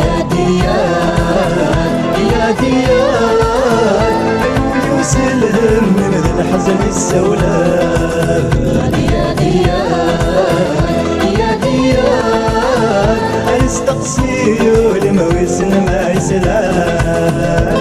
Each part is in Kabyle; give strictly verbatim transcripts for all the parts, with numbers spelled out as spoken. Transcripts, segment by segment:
Ya diyar, ya diyar, ay ul-iw s lhem d leḥzen issawlen. Ya diyar, ya diyar, ay steqsi ul-im wissen ma yeslan.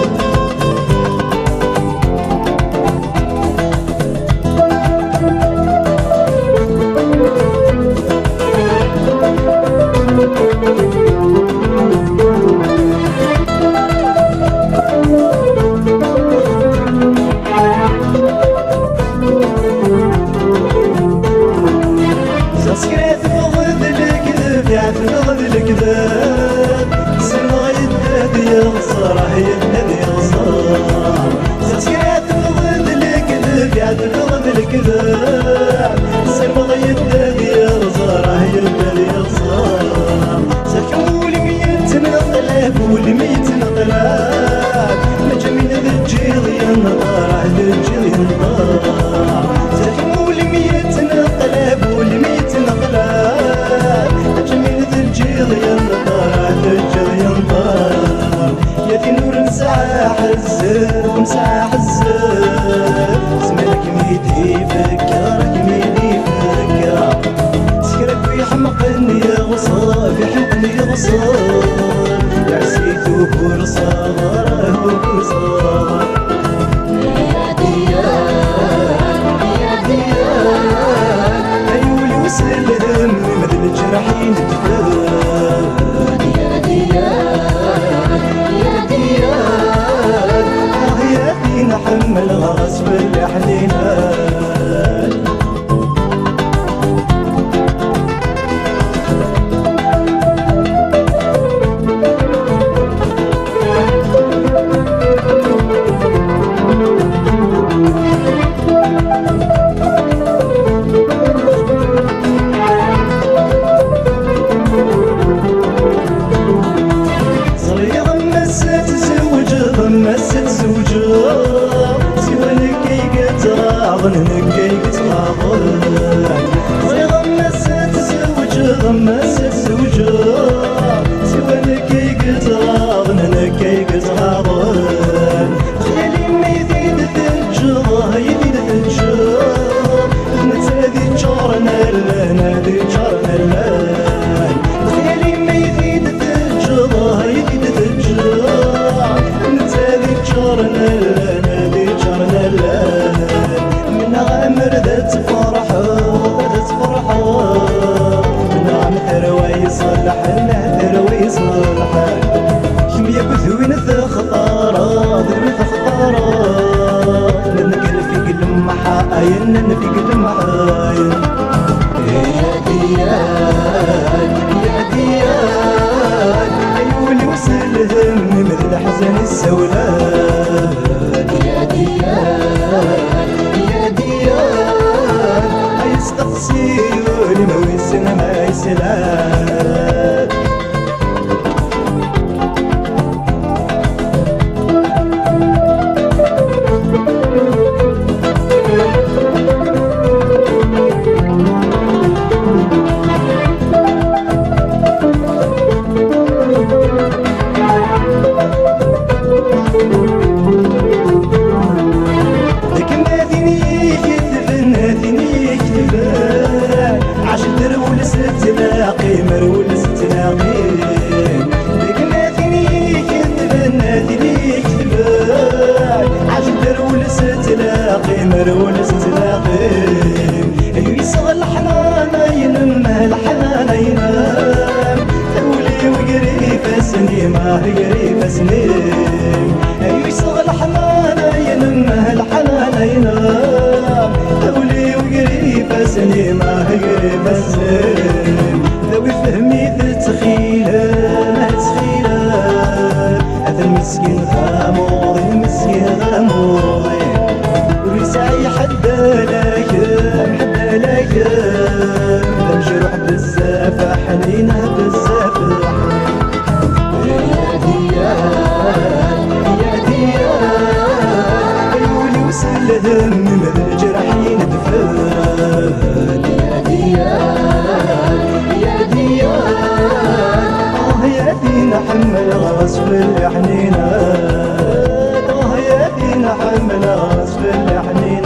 Ziɣ s kra teffeɣ d lekdeb, iɛtbeɣ d lekdeb. Ssneɣ yedda d yeɣẓer, ah, yedda d yeɣẓer. Ziɣ s kra teffeɣ d lekdeb, iɛtbeɣ d lekdeb. Ssneɣ yedda d yeɣẓer, ah, yedda d yeɣẓer. Zik ul-im yettneqlab, ul-im yettneqlab. Neǧmin teǧǧiḍ yenṭer, ah, teǧǧiḍ yenṭer. Zik ul-im yettneqlab, ul-im yettneqlab. Neǧmin teǧǧiḍ yenṭer, ah, teǧǧiḍ yenṭer. Ya tin ur nesɛi ḥezzeb, ur nesɛi ḥezzeb. Zzman ad kem-id-ifekker, ad kem-id-ifekker. S kra n yiḥemqen yeɣṣeb, iḥemqen yeɣṣeb. Yeɛsi-t ugur ṣaber, ugur ṣaber. Ya diyar, ya diyar, ay ul-iw s lhem d leǧraḥ i nedfed. Ya diyar, ya diyar, ah, ya tin ḥemmleɣ ɣas belli ḥninan. Ẓriɣ ma s-tzewǧeḍ, ma s-tzewǧeḍ, siwa nekk ay yettɣaḍen, nekk ay yettɣaḍen. Ẓriɣ ma s-tzewǧeḍ, ma s-tzewǧeḍ, siwa nekk ay yettɣaḍen, nekk ay yettɣaḍen. Xyal-im ay t-id-teǧǧeḍ, ay t-id-teǧǧeḍ. Netta ad iččuren allan, ad iččuren allan. Xyal-im ay t-id-teǧǧeḍ, ay t-id-teǧǧeḍ. Netta ad iččuren allan, ad iččuren allan. Mennaɣ am Sawlen ya diyar, ya diyar, ay steqsi ul-im wissen ma yeslan. Deg ma tin iketben, tin iketben, ɛac terwel s tlaqi, merwel s tlaqi. Deg ma tin iketben, tin iketben, ɛac terwel s tlaqi, merwel s tlaqi. Yesɣel leḥnana-inem, leḥnana-inem, tawli-w gar ifassen-im, ah, gar ifassen-im. Yesɣel leḥnana-inem, leḥnana-inem, tawli-w gar ifassen-im, ah, gar ifassen-im. Dawi fehmi tettxilem, tettxilem. Atan meskin d amuḍin, meskin d amuḍin. Ur yesɛi ḥedd ala kemm, ḥedd ala kemm. D amejruḥ bezzaf, aḥnin bezzaf. Ya diyar, ya diyar, ay ul-iw s lhemm d lǧerḥ i nedfen. Ya diyar, ya diyar, ah ya tin ḥemmleɣ ɣas fell-i ḥnina. Ah ya tin ḥemmleɣ ɣas fell-i ḥnina.